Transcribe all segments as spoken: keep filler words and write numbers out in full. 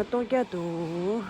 ལྟོ་རྒྱག་འདུག་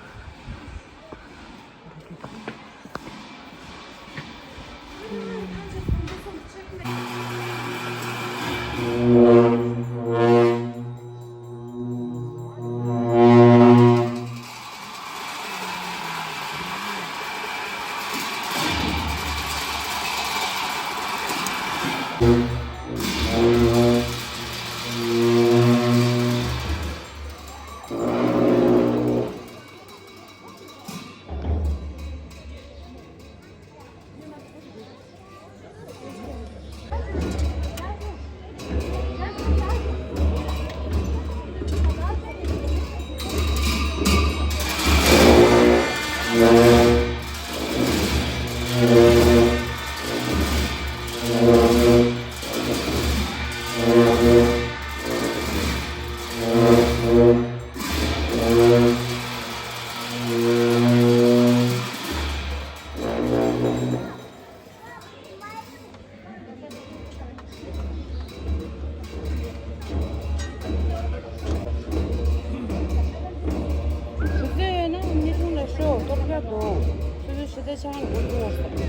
དུས་ཚོད་ཡོད་ན་ཉིས་སྟོང་ལ་ཤོག་ལྟོ་རྒྱག་འདུག་སོ་སོའི་ཞི་བདེ་ཆང་འགྲོ་རྒྱུ་བར་སོང་།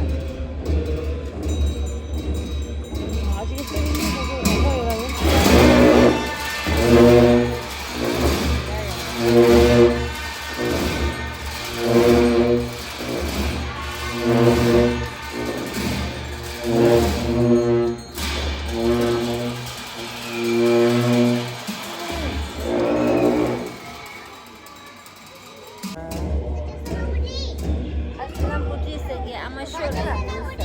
ཨ་ཅིག་སེ་རིང་ནི་སོ་སོའི་རོགས་པ་ཡོད་ར་ཡིན། ཨ་སི་ལམ་བུ་ཏི་ཟེར་གི་ཨ་མ་ཤོད་ལ་ཡིན་ཟེར།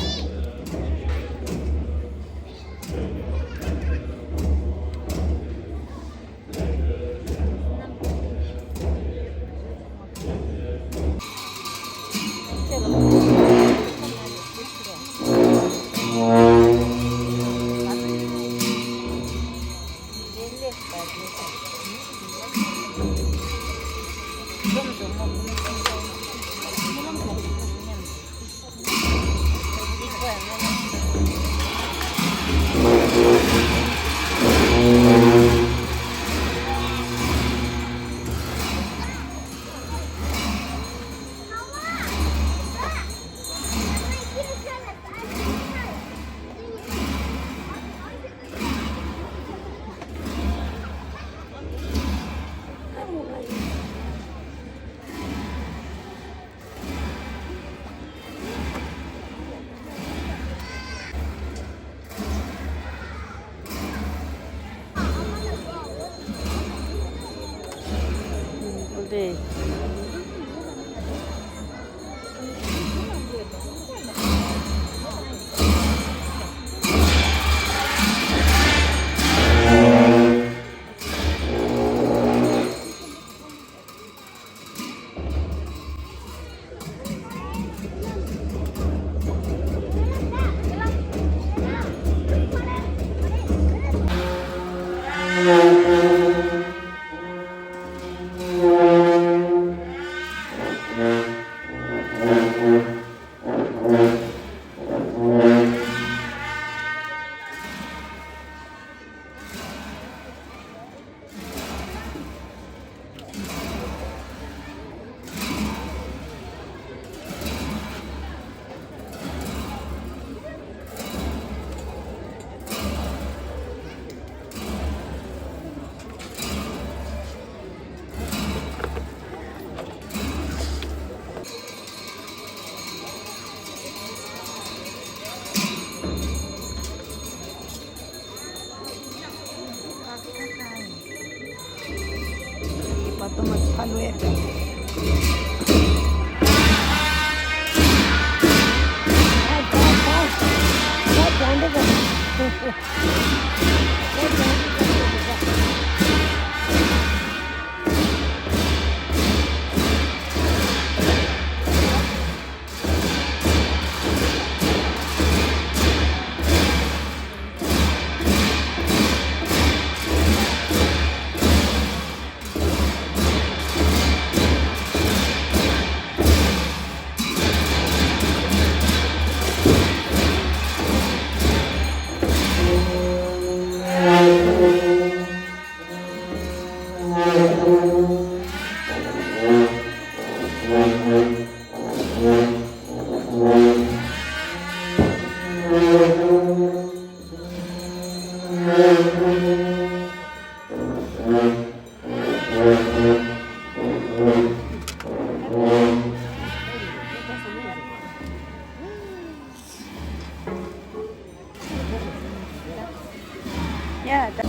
ཡ་ད་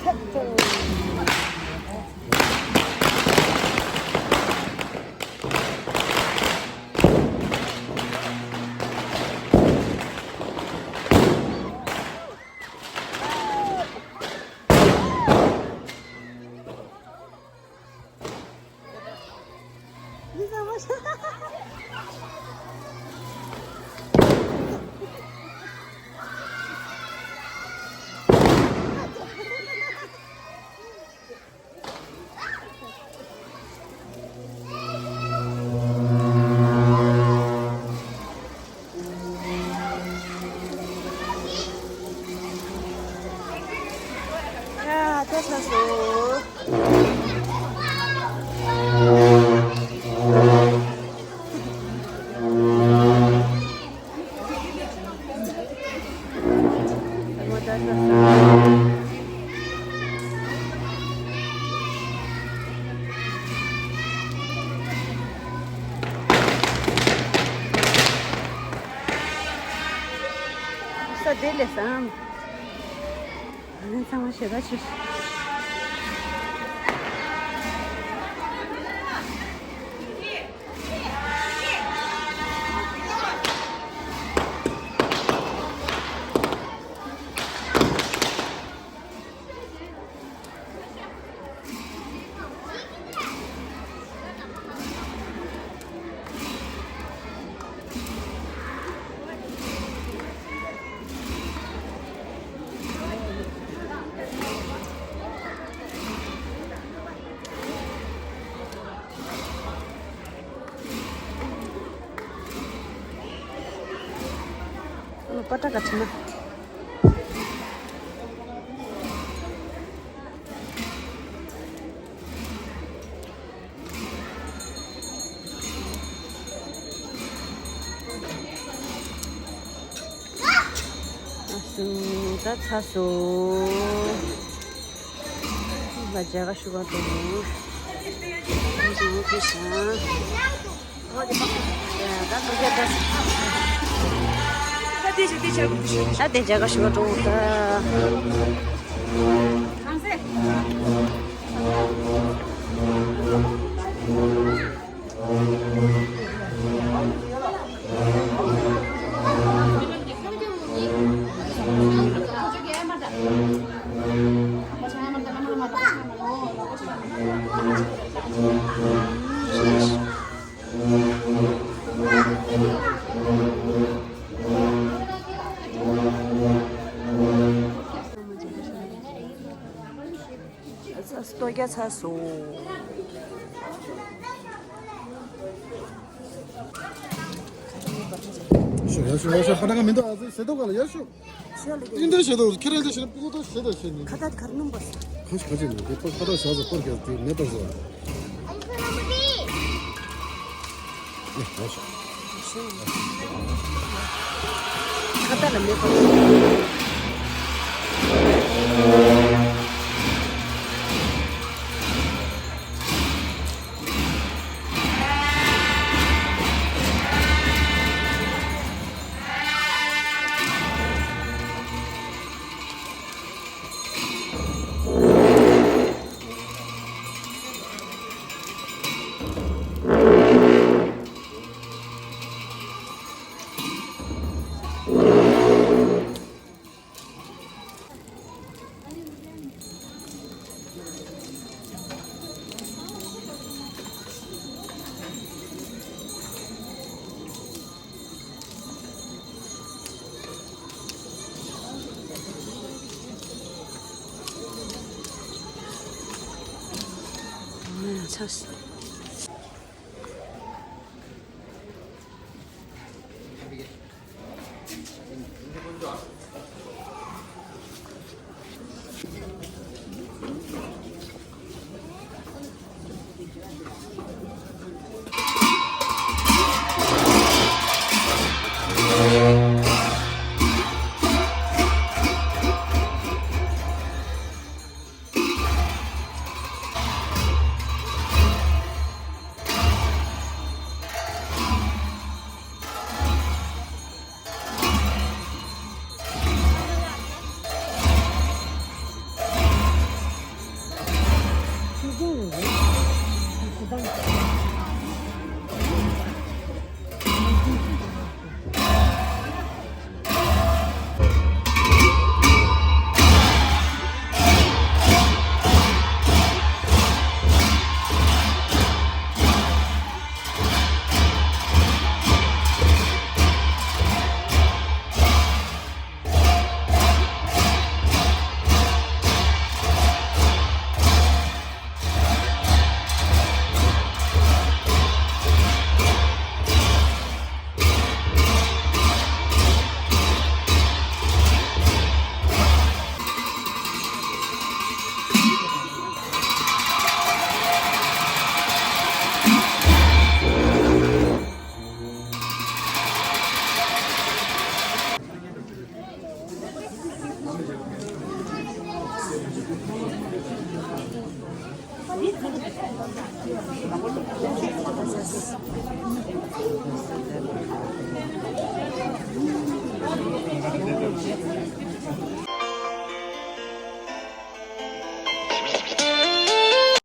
ཁབ་ཏུ། ཡ་ད་ཚ་སོ། ས་དེ་ལས་སམ། ཚང་མ་ཞེ་དྲག་ཆེ། པ་ཏྲ་ག་ཚི་ན། ཨ་སུ་ད་ཚ་སོ། ང་རྒྱ་གར་ཞུ་ག་འགྲོ། འགྲོ་དེ་ཤ། ད་ཚོ་རྒྱ་ད། ད་དེ་རྒྱ་གར་ཞུ་ག་འགྲོ་ད། ལྟོ་རྒྱ་ཚ་སོང་། ཤོག་ཡར་ཤོག་ཡར་ཤོག་ཧ་ན་ག་མི་འདུག་ཨ་ཙི་ཟེར་དོ་ག་ལ་ཡར་ཤོག་ཤོག་ལ་ཨིན་དྲ་ཤེ་དོ་ཁྱེད་རང་ཚོ་ཤེ་ན་པུ་ཏོ་ཤེ་དོ་ཤེ་ནི་ཁ་ཏ་གར་ནུམ་པ་ཁ་ཤི་ཁ་ཅིག་ནི་དེ་པོ་ཁ་ཏ་ཤ་ཟ་པོར་གྱ་དེ་མེད་པར་ཟ། ཁ་ཏ་ལ་མེད་པ། ཚ་སོང་།